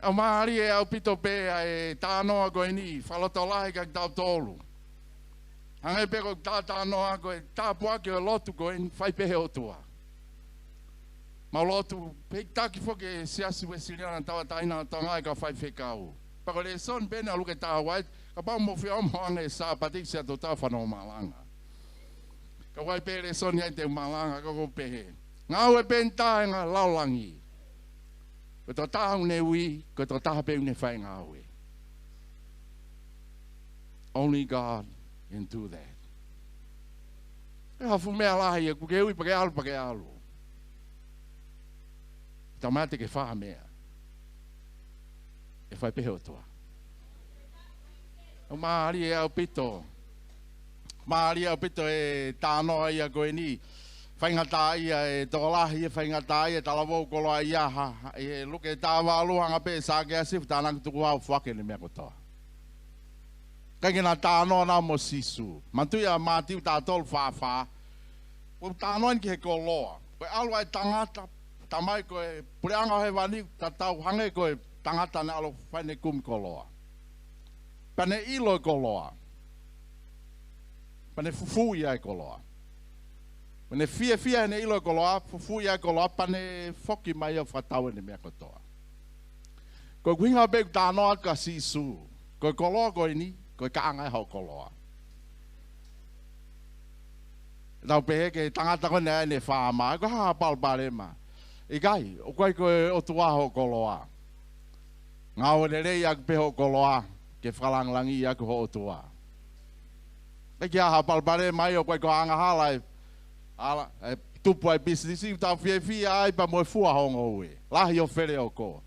ʻOku mālie ʻaupito pē ʻa e talanoa ko eni, fakalotolahi kiate kitautolu. Hangē pē ko e talanoa ko e tāpuaki ʻo e lotu ko eni, fai pē he ʻOtua. Mau lotu, pehē ʻe he taki foki e Siasi Uēsiliana Tauʻatāina ʻo Tonga ʻa e kau faifekau. Pea ko e lēsoni pē ʻeni ʻa Luke taha ua, kapau mou fie ō mo ʻoange Sāpate ki Siaʻatoutai ʻo fanongo malanga. Ka ʻoku ʻi ai pē lēsoni ia te u malanga, ka ʻoku ou pehē, ngāue pē ʻe taha ʻi he ngaahi lalo langi. Ko e tokotaha ʻoku ne ui, ko e tokotaha pē ʻoku ne fai e ngāue. Only God can do that. ʻIkai ha fuʻu meʻa lahi ia, ʻoku ke ui pea ke ʻalu, pea ke ʻalu. Talamai te ke fai ha meʻa, ʻe fai pē he ʻOtua. Mālie ʻaupito. Mālie ʻaupito e talanoa ia ko eni. Faingataʻaʻia e tokolahi, e faingataʻaʻia e talavou koloaʻia, ʻi he Luke taha valu, hanga pē ʻe Sakeasi ʻo tānaki tukuhau, foaki ʻene meʻa kotoa. ʻIkai ke na talanoa naua mo Sīsū. Manatuʻi ʻa Mātiu taha tolu fā fā. ʻOku talanoa eni ki he koloa. Ko e ʻalu ʻa e tangata, talamai ko e puleʻanga ʻo hēvani, tatau hangē ko e tangata naʻe ʻalu ʻo fai ʻene kumi koloa. Pea ne ʻilo e koloa. Pea ne fufuuʻi ʻa e koloa. Pea ne fiefia heʻene ʻilo e koloa, fufuuʻi ʻa e koloa, pea ne foki mai ʻo fakatau ʻene meʻa kotoa. Ko e ʻuhinga pē ʻoku talanoa atu kia Sīsū. Ko e koloa ko eni, ko e kaʻanga ia hoʻo koloa. Tau pehē ki he tangata ko eni ʻene faama, ko e hā ha palopalema? ʻIkai, ʻoku ʻikai ko e ʻOtua hoʻo koloa. Ngāue lelei ʻaki pē hoʻo koloa, ke fakalangilangiʻi ʻaki ho ʻOtua. ʻIkai ke ʻi ai ha palopalema ia, ʻoku ʻikai ko ha angahala ʻe, ala, ʻe tupu ai e pisinisi, tau fiefia ai pea mo e fua ho ngoue. Lahi ʻo feleoko.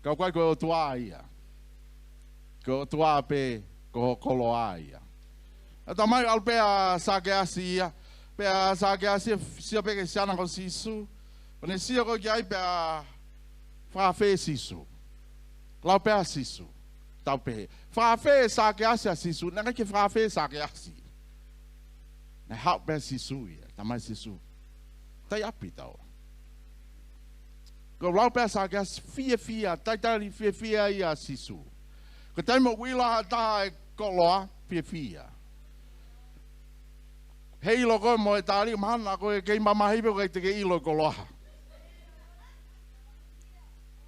Ka ʻoku ʻikai ko e ʻOtua ia. Ko e ʻOtua pē, ko ho koloa ia. ʻA, talamai ʻalu pē ʻa Sakeasi ia. Pea Sakeasi sio pē ki he siana ko Sīsū. Pea ne sio ko ē ki ai pea fakaafeʻi Sīsū. Lau pē ʻa Sīsū. Tau pehē. Fakaafeʻi ʻe Sakeasi ʻa Sīsū. Naʻe ʻikai ke fakaafeʻi ʻe Sakeasi. Naʻe haʻu pē ʻa Sīsū ia. Talamai ʻe Sīsū. Taiʻapi tau. Ko e lau pē ʻa Sakeasi fiefia, talitali fiefia ia ʻa Sīsū. Ko e taimi ʻoku ʻilo ai ha taha e koloa, fiefia. Heiʻilo ko ē mo e tali, mahalo ko e kei mamahi pē ʻoku ʻikai te ke ʻilo e koloa.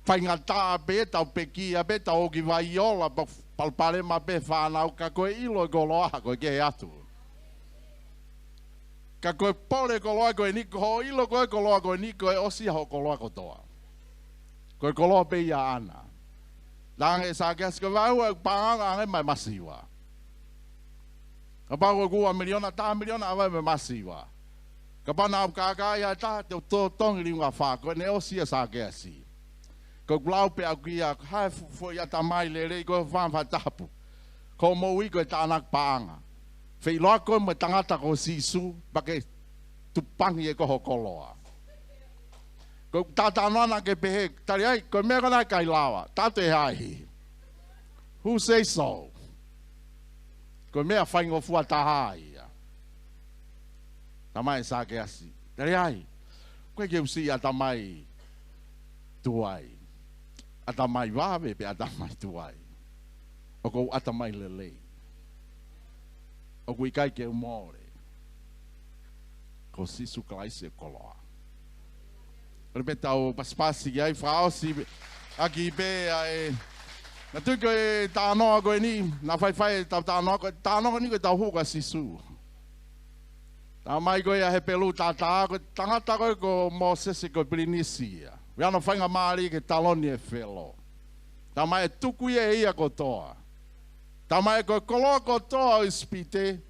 Faingataʻa pē, tau pekia pē, tau ō ki Vaiola, pa-, palopalema pē fānau, ka ko e ʻilo e koloa, ko e kehe atu. Ka ko e pole koloa ko eni, ko hoʻo ʻilo ko ē koloa ko eni, ko e ʻosi ia hoʻo koloa kotoa. Ko e koloa pē ia ʻaʻana. Talaange ʻe Sakeasi, ko e vaeua ʻeku paʻanga ʻoange mai masiva. Kapau ko ʻeku ua miliona, taha miliona ʻave mai masiva. Kapau naʻa ku kākaaʻi ha taha, te u totongi liunga fā, ko ʻene ʻosi ia ʻa Sakeasi. Ko ʻeku lau pē ʻaʻaku ia, ko hai fu-, foʻi ʻatamai lelei, ko e fānau fakatapu. Ko hoʻo moʻui ko e tānaki paʻanga. Feʻiloaki koe mo e tangata ko Sīsū, pea ke tupangi ʻe koe ho koloa. Ko e talanoa naʻa ke pehē, tali ai, ko e meʻa ko ē naʻe ʻikai lava, taʻe ʻi ai. Who say so? Ko e meʻa faingofua taha ia. Talamai ʻe Sakeasi. Tali ai. ʻOku ʻikai ke u siʻi ʻatamai tuai. ʻAtamai vave pe ʻatamai tuai. ʻOku ou ʻatamai lelei. ʻOku ʻikai ke u mole. Ko Sīsū Kalaisi e koloa. Kole pē tau pasipasi ki ai fakaʻosi ʻaki pē ʻa e. Naʻa tui ko e talanoa ko eni, naʻa faifai ʻetau talanoa ko e, talanoa ko eni ko e tau hū kia Sīsū. Talamai ko ia Hepelū taha taha, ko e tangata ko ē ko Mōsese ko e pilinisi ia. ʻI hono faingamālie ke taloni e Felo. Talamai ʻe tuku ia ʻe ia kotoa. Talamai ko e koloa kotoa ʻo ʻIsipite,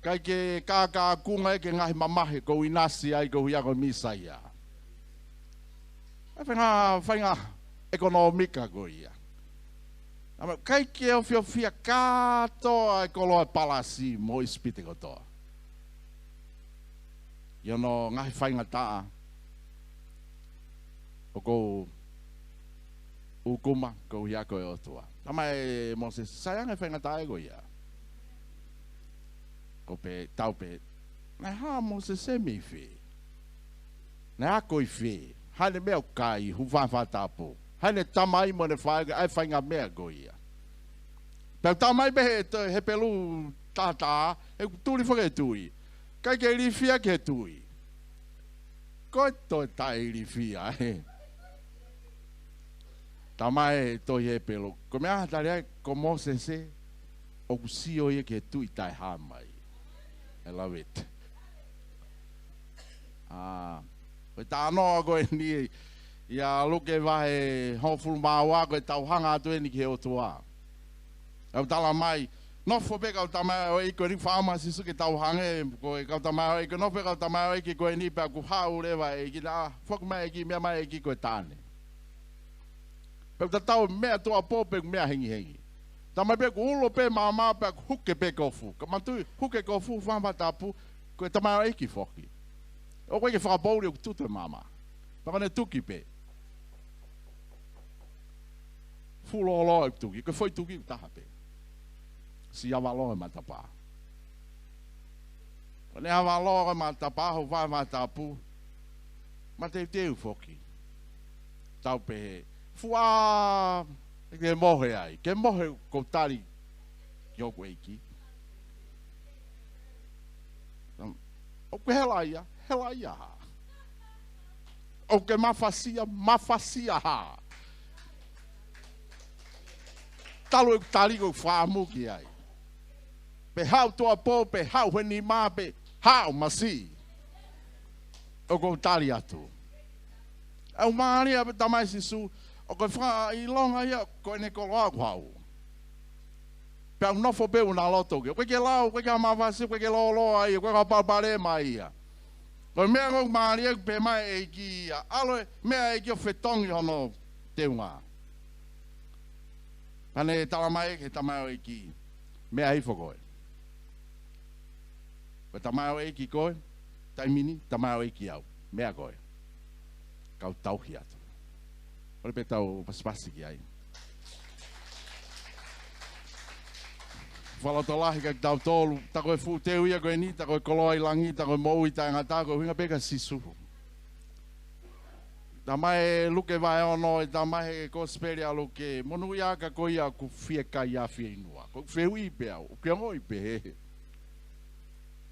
ʻikai ke kākākunga ia ki he ngaahi mamahi ʻoku ʻinasi ai koeʻuhi ko e Mīsaia. ʻA e faʻahinga, faʻahinga ʻekonōmika ko ia. Talamai ʻikai ke ofiofia kātoa e koloa palasi mo ʻIsipite kotoa. ʻI hono ngaahi faingataʻa ʻoku ou ʻūkuma koeʻuhi ko e ʻOtua. Talamai ʻe Mōsese, sai ange faingataʻa ko ia. Ko pē, tau pē, naʻe hā ʻa Mōsese mei fē? Naʻe ako ʻi fē? Hā ʻene meʻa ʻoku kai, hū fakatapu? Hā ʻene tamai mo ʻene faʻē, ʻa e faʻahinga meʻa ko ia. Pea talamai pē he, Hepelū taha taha, he ʻoku tuli foki e tui. ʻIkai ke ilifia ki he tui. Ko e toe taʻeilifia, ē. Talamai ʻe he tohi Hepelū. Ko e meʻa ʻa e tali ai, ko Mōsese, ʻoku sio ia ki he tui taʻehāmai. I love it. ʻA, ko e talanoa ko eni, ʻia Luke vahe hongofulu mā ua, ko e tau hanga atu eni ki he ʻOtua. ʻOku talamai, nofo pē kau tamaioʻeiki ko eni, faʻa ʻomai ʻa Sīsū ke tau hangē ko e kau tamaioʻeiki, nofo pē kau tamaioʻeiki ko eni pea kuo haʻu leva e ʻEiki, naʻa foki mai e ʻEiki, meʻa mai e ʻEiki ko e taʻane. Pea tatau meʻa tuʻuapō pe meʻa hengihengi. Talamai pē ʻoku ulo pē maama pea ʻoku huke pē kofu. Ka manatuʻi, huke kofu, fanga tapu, ko e tamaioʻeiki foki. ʻOku ʻikai ke fakapoʻuli ʻoku tutu e maama. Pea ko ʻene tuki pē. Fuʻu lōloa e tuki, ko e foʻi tuki ʻoku taha pē. Siʻi ava loa e matapā. Ko ʻene ava loa ko e matapā, hou fai fanga tapu. Mateuteu foki. Tau pehē, fuʻa, ke mohe ai. Ke mohe ʻoku ou tali ki hoku ʻEiki. ʻOku ke hela ia, hela ia hā. ʻOku ke mafasia, mafasia hā. Talu ʻeku tali ko e fāmu ki ai. Pe haʻu tuʻuapō, pe haʻu he nima, pe haʻu masiʻi. ʻOku ou tali atu. ʻOku mālie pē Tamai Sīsū, ʻoku ou fakaʻilonga ia ko ʻene koloa ʻoku haʻu. Pea u nofo pē ʻo u na loto ki ai. ʻOku ʻikai ke lau, ʻoku ʻikai ke mafasi, ʻoku ʻikai ke lōloa ia, ʻoku ʻikai ke palopalema ia. Ko e meʻa ʻoku mālie ʻoku pehē mai ʻEiki ia. ʻAlu e meʻa ʻEiki ʻo fetongi hono teunga. Pea ne talamai ʻe he tamaioʻeiki, meʻa hifo koe. Ko e tamaioʻeiki koe, taimi ni, tamaioʻeiki au. Meʻa koe. Kau tauhi atu. ʻOku ou pehē tau pasipasi ki ai. Fakalotolahi kiate kitautolu, tā ko e fuʻu teu ia ko eni, tā ko e koloa ʻi langi, tā ko e moʻui taʻengata, ko e ʻuhinga pē kia Sīsū. Talamai ʻe Luke vahe ono, ʻe talamai he kosipeli ʻa Luke, monūʻiaʻanga ko ia ʻoku fiekaia fieinua. Ko e fehuʻi pē au, ʻoku ke ongoʻi pehē.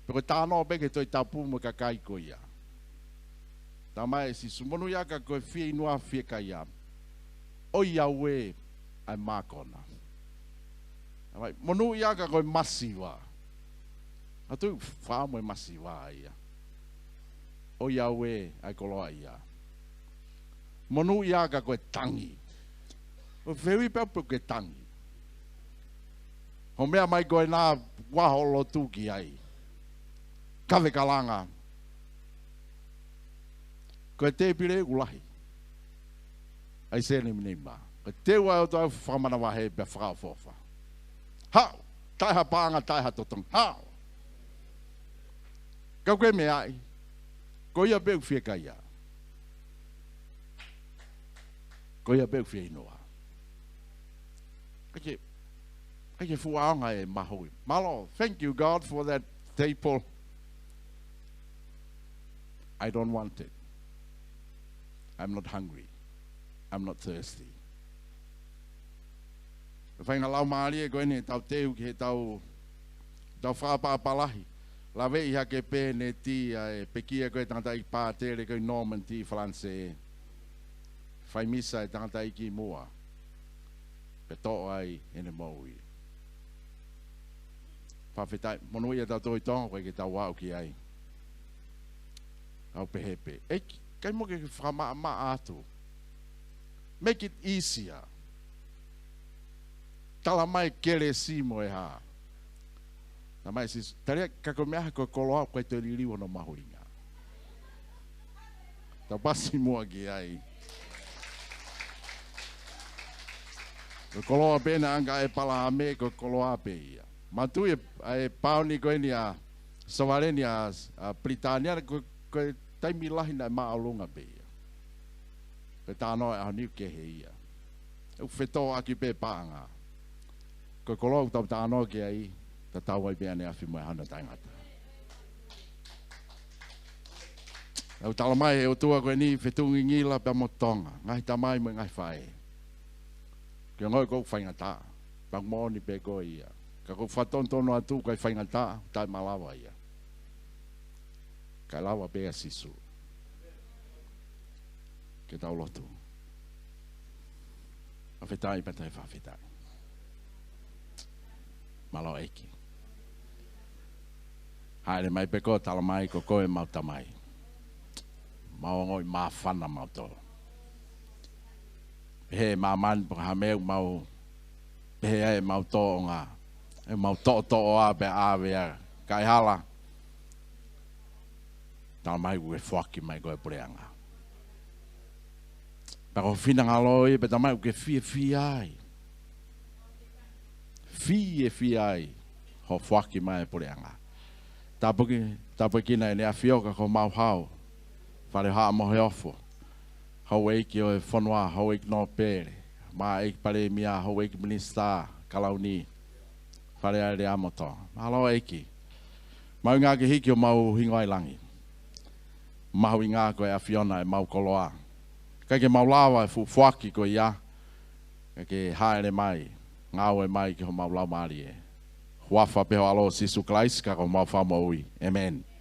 Pe ko e talanoa pē ki he Tohi Tapu mo e kakai ko ia. Talamai ʻe Sīsū, monūʻiaʻanga ko e fieinua fiekaia. ʻOiauē ʻa e mākona. Talamai, monūʻiaʻanga ko e masiva. ʻA e tuʻu fā mo e masiva ia. ʻOiauē ʻa e koloaʻia. Monūʻiaʻanga ko e tangi. ʻOku fehuʻi pē au pe ʻoku ke tangi. Hoʻo meʻa mai ko ena ʻo lotu ki ai. Kave kalanga. Ko e tēpile ʻoku lahi. ʻAi sēniti mā. Ko e teu ʻa e ʻOtua ʻoku fakamanavahē pea fakaʻofoʻofa. Haʻu, taʻe ha paʻanga, taʻe ha totongi. Haʻu. Ka ʻoku ke meaʻi. Ko ia pē ʻoku fiekaia. Ko ia pē ʻoku fieinua. ʻIkai ke, ʻikai ke fuʻu ʻaonga e mahuʻi. Mālō, thank you God for that table. I don't want it. I'm not hungry. I'm not thirsty. Ko e faʻahinga laumālie ko eni ʻetau teu ki heʻetau, tau fakapapalahi. Laveʻi hake pē ʻe Neti ʻa e pekia ko e tangataʻeiki pātele ko ē ʻi Normandy, Falanisē. Fai misa e tangataʻeiki muʻa. Pea toʻo ai ʻene moʻui. Fakafetaʻi, monūʻia tautolu ʻi Tonga, ʻoku ʻikai ke tau aʻu ki ai. Kau pehē pē. ʻEiki, ʻikai mo ke fakamaʻamaʻa atu. Make it easier. Talamai kelesi mo e hā. Talamai Sīsū, tali ā, ka ko e meʻa hā ko e koloa ʻoku ʻikai toe liliu hono mahuʻinga. Tau pasi muʻa ki ai. Ko e koloa pē naʻe ʻange ʻe ʻEpalahame, ko e koloa pē ia. Manatuʻi e, e paoni ko eni ʻa Sovaleni ʻa, ʻa Pilitānia, ko, ko e taimi lahi naʻe māʻolunga pē ia. Ko e talanoa ʻo e ʻaho ni ʻoku kehe ia. ʻOku fetōʻaki pē paʻanga. Ko e koloa ʻoku tau talanoa ki ai, tatau ai pē ʻaneafi mo e ʻaho taʻengata. ʻOku talamai ʻe he ʻOtua ko eni, fetungingila pea mo Tonga, ngaahi tamai mo e ngaahi faʻē. Ke ongoʻi ʻoku faingataʻa, pea ʻoku moʻoni pē ko ia. Ka ʻoku fakatonutonu atu ʻoku ʻikai faingataʻa, taʻemalava ia. Kae lava pē ʻa Sīsū. Ke tau lotu. Fakafetaʻi pea tau fakafetaʻi. Mālō ʻEiki. Hāʻele mai pē koe, talamai ko koe ʻemau Tamai. Mau ongoʻi māfana mautolu. Pehē ʻe māmani pe ko e hā e meʻa ʻoku mau, pehē ai ʻemau tōʻonga, ʻemau toʻotoʻoa pea ʻave ā, kae hala. Talamai ʻoku ke foaki mai ko e puleʻanga. Pea ko ho finangalo ia pē Tamai ʻoku ke fiefia ai. fiefia ai hoʻo foaki mai e puleʻanga. Tāpuaki, tāpuekina ʻEne ʻAfio ka ko homau hau, Fale Haʻa Moheofo, houʻeiki ʻo e fonua, houʻeiki nōpele, maʻa ʻEiki Palēmia, houʻeiki minisitā, kalauni, Fale Alea mo Tonga. Mālō ʻEiki. Mahuʻinga ke hiki homau hingoa ʻi langi. Mahuʻinga ko e ʻAfiona ʻemau koloa. ʻIkai ke mau lava e fuʻu foaki ko ia, ka ke hāʻele mai, ngāue mai ki homau laumālie. Huafa pē ho ʻAlo Sīsū Kalaisi ka ko homau Fakamoʻui. ʻĒmeni.